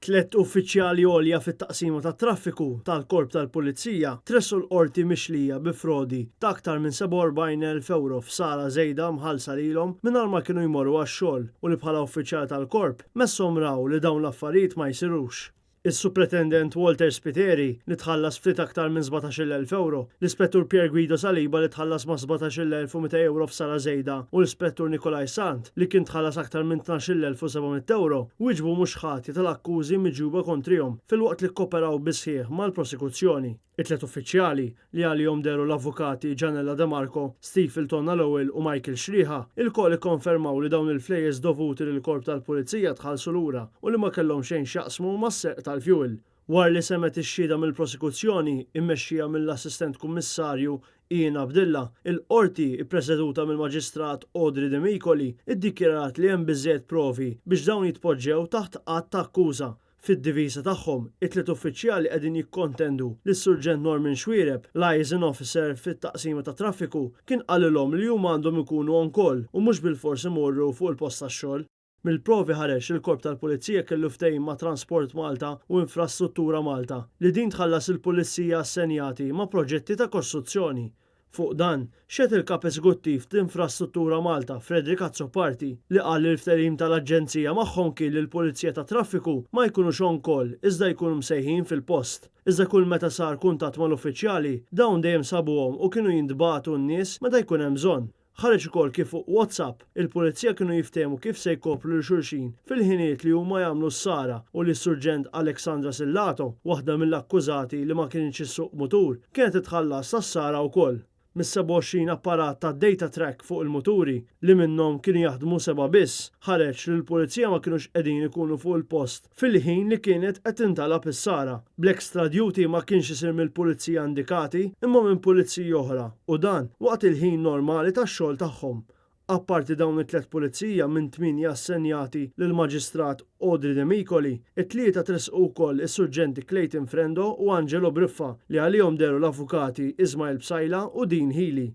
Tlett uffiċjali għolja fit-Taqsima tat-Traffiku tal-Korp tal-Pulizija tressqu l-Qorti mixlija bi frodi ta' aktar minn 47,000 ewro f'sara żejda mħallsa lilhom mingħajr ma kienu jmorru għax-xogħol u li bħala uffiċjali tal-Korp messhom raw li dawn l-affarijiet ma jsirux. Is-Supretendent Walter Spiteri, li tħallas ftit aktar minn 17,000 ewro, l-Ispettur Pier Guido Saliba li tħallas ma' 17,200 ewro f'sara żejda u l-Ispettur Nikolai Sant, li kien tħallas aktar minn 12,700 ewro, wieġbu mhux ħatja tal-akkużi miġjuba kontrihom, filwaqt li kkoperaw bis-sħiħ mal-prosekuzzjoni. It-tliet uffiċjali, li għalihom dehru l-avukati Gianella De Marco, Steve Tonna Lowell u Michael Xriħa, ilkoll ikkonfermaw li dawn il-flejjes dovuti lill-Korp tal-Pulizija tħallsu lura u li ma kellhom xejn x'jaqsmu mas-serq tal-fjuwil. Wara li semgħet ix-xhieda mill-prosekuzzjoni, immexxija mill-Assistent Kummissarju Ian Abdilla, il-Qorti, ippreseduta mill-Maġistrat Audrey Demicoli, iddikjarat li hemm biżżejjed provi biex dawn jitpoġġew taħt att ta' akkuża. Fid-difiża tagħhom, it-tliet uffiċjali qegħdin jikkontendu li s-Surġent Norman Xuereb, Liaison Officer fit-Taqsima tat-Traffiku, kien qalilhom li huma għandhom ikunu on call u mhux bilfors imorru fuq il-post tax-xogħol. Mill-provi ħareġ li l-Korp tal-Pulizija kellu ftehim ma' Transport Malta u Infrastruttura Malta li din tħallas il-pulizija assenjati ma' proġetti ta' kostruzzjoni. Fuq dan, xehed il-Kap Eżekuttiv t'Infrastruttura Malta, Frederick Azzopardi, li qal li l-ftehim tal-aġenzija magħhom kien li l-Pulizija tat-Traffiku ma jkunux on call iżda jkunu msejħin fil-post. Iżda kull meta sar kuntatt mal-uffiċjali, dawn dejjem sabuhom u kienu jintbagħtu n-nies meta jkun hemm bżonn. Ħareġ ukoll kif fuq WhatsApp, il-Pulizija kienu jiftehmu kif se jkopru lil xulxin fil-ħinijiet li huma jagħmlu s-sara u li s-Surġent Alexandra Sillato, waħda mill-akkużati li ma kinitx issuq mutur, kienet titħallas tas-sara wkoll. Mis-27 apparat ta' data track fuq il-muturi, li minnhom kienu jaħdmu sebgħa biss, ħareġ li l-Pulizija ma kinux qegħdin ikunu fuq il-post fil-ħin li kienet qed tintalab is-sara. Bl-extra duty ma kienx isir mill-pulizija indikati imma minn puliziji oħra u dan waqt il-ħin normali tax-xogħol tagħhom. Apparti dawn it-tliet pulizija minn tmienja assenjati lill-Maġistrat Audrey Demicoli, it-Tlieta tressqu wkoll is-Surġenti Clayton Frendo u Angelo Briffa li għalihom dehru l-Avukati Ismael Psaila u Dean Hili.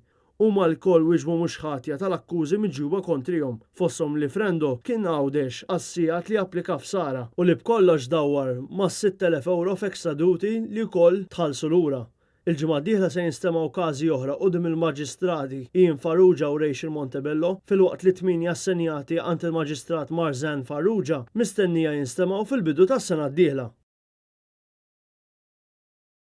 Huma lkoll wieġbu mhux ħatja tal-akkużi miġjuba kontrihom, fosthom li Frendo kien Għawdex għas-sigħat li applika f'Sara u li b'kollox dawwar mas-6,000 ewro f'extra duty li wkoll tħallsu lura. Il-ġimgħa d-dieħla se jinstemgħu każi oħra quddiem il-Maġistrati Ian Farrugia u Rachel Montebello, filwaqt li tmienja assenjati għand il-Maġistrat Marsanne Farrugia mistennija jinstemgħu fil-bidu tas-sena d-dieħla.